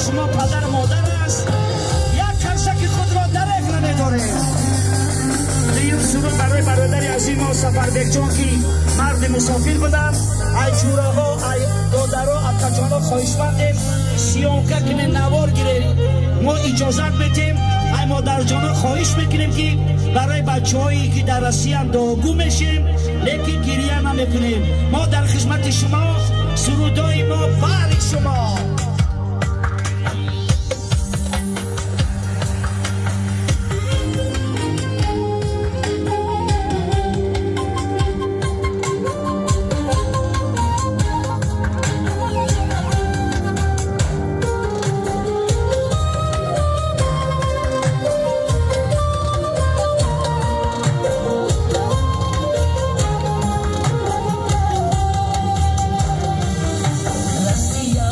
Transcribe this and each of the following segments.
Шумо падар модар аст, як карсаки худро дареғ намедорем. Дуюм суруд барои бародари азизи мо Сафарбекҷон, ки марди мусофир буданд. Ай ҷураҳо, ай додаро, акаҷоно, хоҳишмандем, съёмка кунем, навор гирем, мо иҷозат метем. Ай модарҷоно, хоҳиш мекунем, ки барои бачаҳое ки дар Россиян дуогӯ мешем, лекин гирия намекунем. Мо дар хизмати шумо, сурудои мо баҳри шумо. Россия.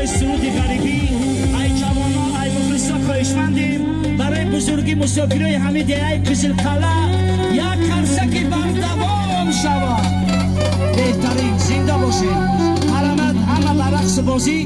Барои суруди ғарибӣ, ай ҷавоно, ай мухлисо хоҳишмандем, барои бузурги мусофирои ҳамин деҳаи Қизилқалъа як қарсаки бардавом шавад. Беҳтарин, зинда бошед. Марҳамат, ҳама ба рақсу бозӣ.